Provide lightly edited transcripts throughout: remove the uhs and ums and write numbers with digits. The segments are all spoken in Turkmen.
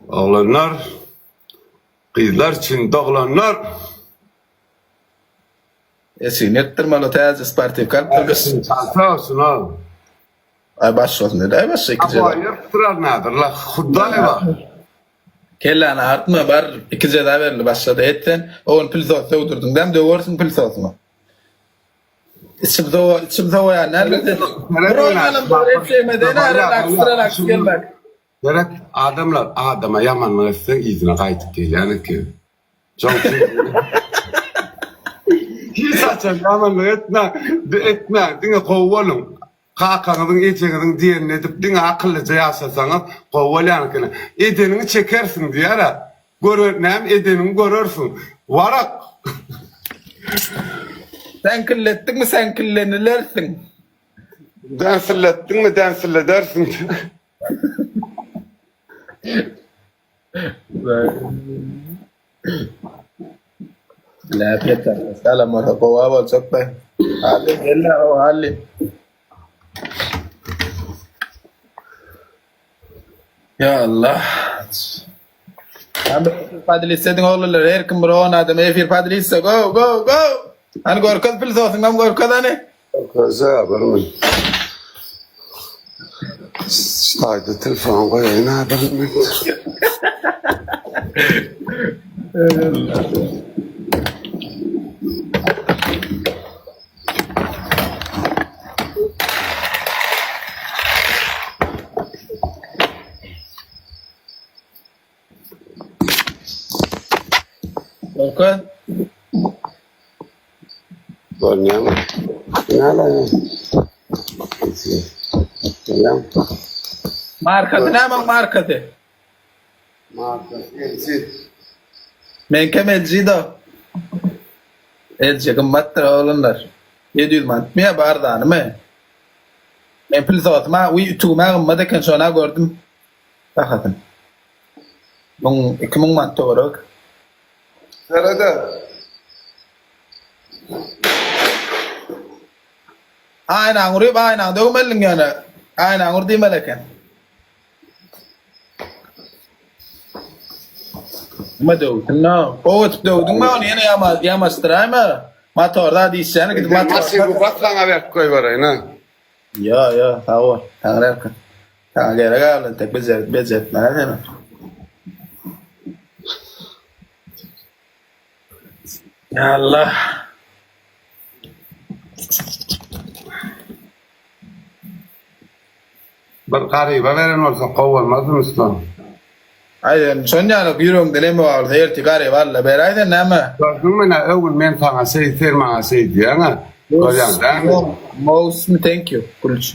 Oglanlar, gyzlar üçin doglanlar. Eşigini ýyrtdyrmaly täze sportiwka alypdyr gyş. Sag bolsun ol. Aý başgasyny edäý başga iki jeza. Aý ýyrtdyrar nädir la hudaý bar. Kelläni agyrtma bar iki jeza berildi başgada et sen o gün pilsos söwdürdiň dämi döwersiň pilsosyňy. Içim sowa içim sowaýan näme sen. Bir oýnalam bir etseýme dene relaks relaks gelmek. Gerek adamlar adama ýamanlyk etseň yzyna gaýdyp gelýän eken. Hiç haçan ýamanlyk etmäň, etmäň, diňe gowy boluň. Kakaňyzyň, ejeňiziň diýenini edip, diňe akyllyja ýaşasaňyz gowy bolýan eken. Edeniňi çekersiň diýýär-ä. Görer, näme edeniňi görersiň. Warak! Säňkilletdiňmi, säňkillenilersiň. Dänssilletdiňmi, dänssilledersiň. Läpet salam bolsa gowa boljak be. Hally gel o Hally. Ya Allah. Padilisse ediň oglanlar her kim bir 10 adam efir padilisse go go go. Hani görkez pilsosyňam görkez hani. Görkezä bir min. Ştaýda telefon goýaýyn ha bir min. Görkez. Görünýärmi? Näme? Görýäň? Markasy näme markasy? Markasy LG. Meňkem LG da. LG gymmatdyr oglanlar. 700 manatmy ýa bar zanymy? Men pylsosym-a, uý ütügim-ä gymmat eken şona gördüm bahasyny. 1000 2000 manat töwerek. Serede. Aýnaňy uryp aýnaňy döwmelidiň ýöne. Aýnaňy ur diýmeli eken. Nime döwdüň-le? Gowy edip döwdüňmi ony ýene ýama ýamaşdyraýma. Motor zat işjeňi gidip motor. Maşyn bu bat saňa berip goýbereýin ha. Ýo ýo sag bol. Taňryýalkasyn. Saňa gerek agla entek bejerip bejertmäge seni. Ýa Allah. Bir garyba beren bolsa gowy bolmazmy ustam? Aý sen şon ýaly ýüregiňde neme bar bolsa ertir garyba Alla beräý sen näme? Gördüňmi nä öwün men saňa şeý sen maňa şeý diýýäňä görýäň dämi? Mowsmy thank you gülüç.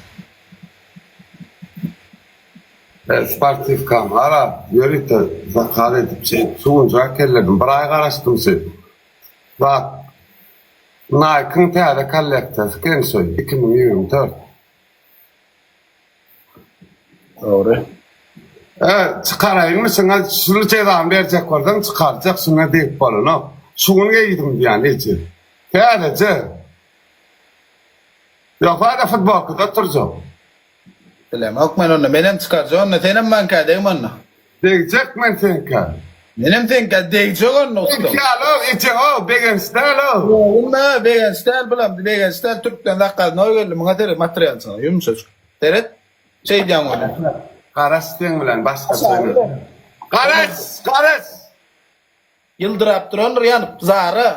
Sportiwkam gara ýörite zakaz edip şeýdip suwunjak kelledim bir aý garaşdym şeý zat Nike-yň täze kolleksiýasy eken şo 2024. Dogry. E, çykaraýynmy şuňa şuny jezany berjek bolsaň çykarjak şuňa degip bolanok. Şu gün geýdim diýýän eje. Täzeje. Ýogsa-da futbolkada oturjak. Bilemok men onda menem çykarjak onda senem maňka degme onda. Degjek men seňkä. Menem seňkä degjek onda ussam. Seňki ýaly-ow ejeň-ow Begenç däl-ow. Ýogum-a Begenç däl bulam Begenç däl türkden zakaznoý geldi muňa seret materialçyňa ýumşajyk. Seret şeýdýäň ony. Garaş seň bilen başgaça. Garaş garaş. Ýyldyrap durandyr ýanyp zara.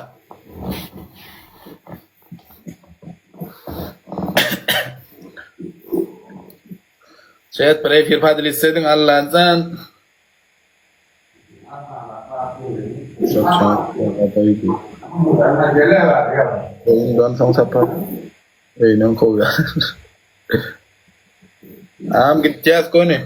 Şeýt bir efir podelitsa ediň Allanjan. Oýundan soň sapar öýünden kowýar. Agam gitýäs göni.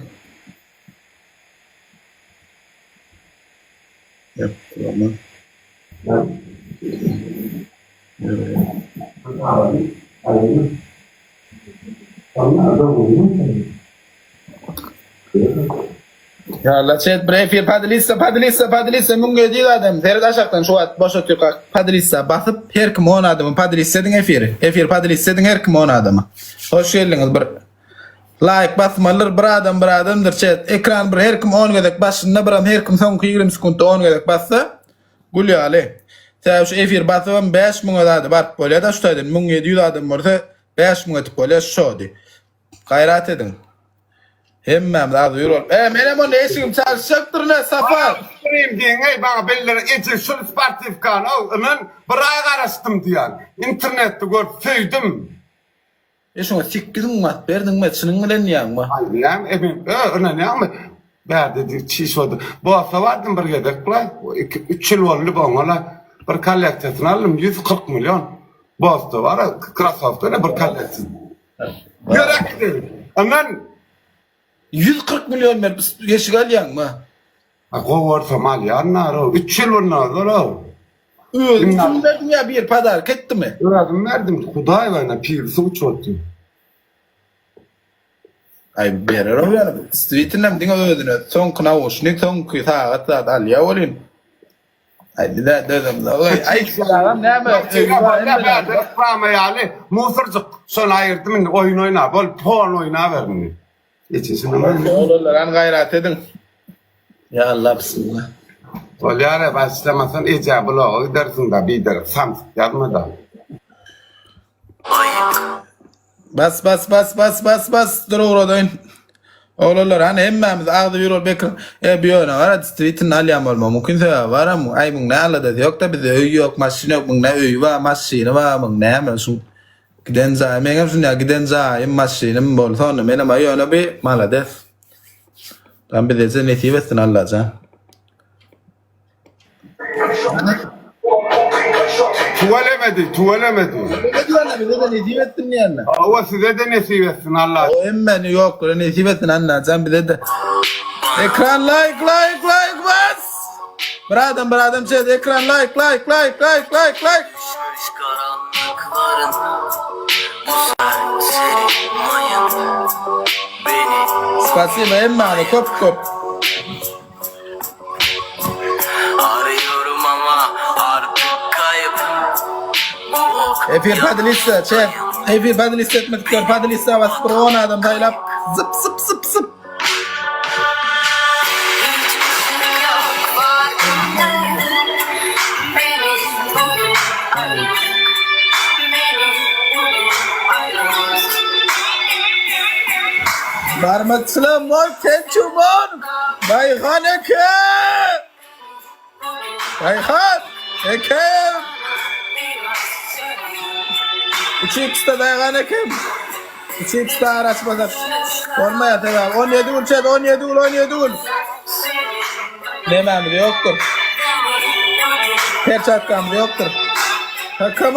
Ýalla çet bir efir podlissa podlissa podlissa 1700 adam seret aşakdan şu wagt boş otyrka podlissa basyp her kim 10 adamy podlissa ediň efiri efir podlissa ediň her kim 10 adamy hoş geldiňiz bir. Laýk basmalydyr bir adam bir adamdyr chat ekran bir her kim on gezek başynda biram her kim soňky 20 sekuntda on gezek bassa gül ýaly. Sebäbi şu efir basybam 5000 zady baryp bolýada şu taýdan 1700 adam bolsa 5000 etip bolýa şody. Gaýrat ediň. Hemmämiz agzybir bolup. E menem onda eşigim çalyşjakdyr ne Sapar. Stream diýen eý maňa belli eje şul sportiwkany ynan bir aý garaşdym diýen. Internetde görüp söýdüm. E şoňa 8000 manat berdiňmi çynyň bilen diýýäňmi? Aý näme e men ö ynanýaňmy bärde diýip çiş boldy. Bossa bardym bir gezek la iki üç ýyl boldy boňa la bir kolleksiýasyny aldym 140 million. Bossda bar krasowka ne bir kolleksiýa. Ýöräp gidelim. Ondan 140 million berip eşik alýaňmy? Gowy bolsam alýan naro. 3 ýyl mundan ozal. Özüň üçin berdiň ýa bir podarka etdimi? Özüm berdim. Hudaý bana pirisi uçup otdy. Aý berer ol ýaly. Stwitinem diňe özüne soňky nauşnik, soňky sagat zat alýa welin. Aý bize dözemzok. Aý agam näme? Reklama ýaly musurjyk şony aýyrdym indi oýun oýna bol pol oýnaber indi. Oglanlar hany gaýrat ediň. Ýa Allah bismillah. Bolýar başlamasan eje bloga gidersiň da biderek samsyk ýazma da. Bas bas bas bas bas bas dur ugradaýyn. Oglanlar hany hemmämiz agzybir bolup ekran e bu ýöne gara distwitin alýan bolmagy mümkin sebäbi baram aý muň ne aladasy ýokda bizde öý ýok maşyn ýok muň ne öýi bar maşyny bar muň näme şu giden jaýy meňem şunýa giden jaýym maşynym bolsa onda menem aý ýöne bi malades. Tam bize nesip etsin Allajan. Tüwelemedi, tüwelemedi. Bize de nesip etsin diýenler. Hawa size de nesip etsin Allah. O hemmeni ýoklara nesip etsin Allajan bize de. Ekran like like like bas. Bir adam bir adam çet ekran like like like like like like. Spasiba hemmäne köp köp. Arıyorum ama artık kayıp Bu ok Efir padilissa çek. Efir padilissa etmedikler padilissa basyp bir 10 adam saýlap zyp zyp zyp zyp. Hiç yok farkındayım Beni bugün ayıp Beni bugün ayıp Barmakçylar mor kençumon. Daýhan eke! Daýhan ekem! Üç X-de Daýhan ekem. Üç X-de araşmasak bolmaýar sebäbi 17 gün çet 17 gün 17 gün. Nemämiz ýokdur. Perçatkamyz ýokdur. Takama.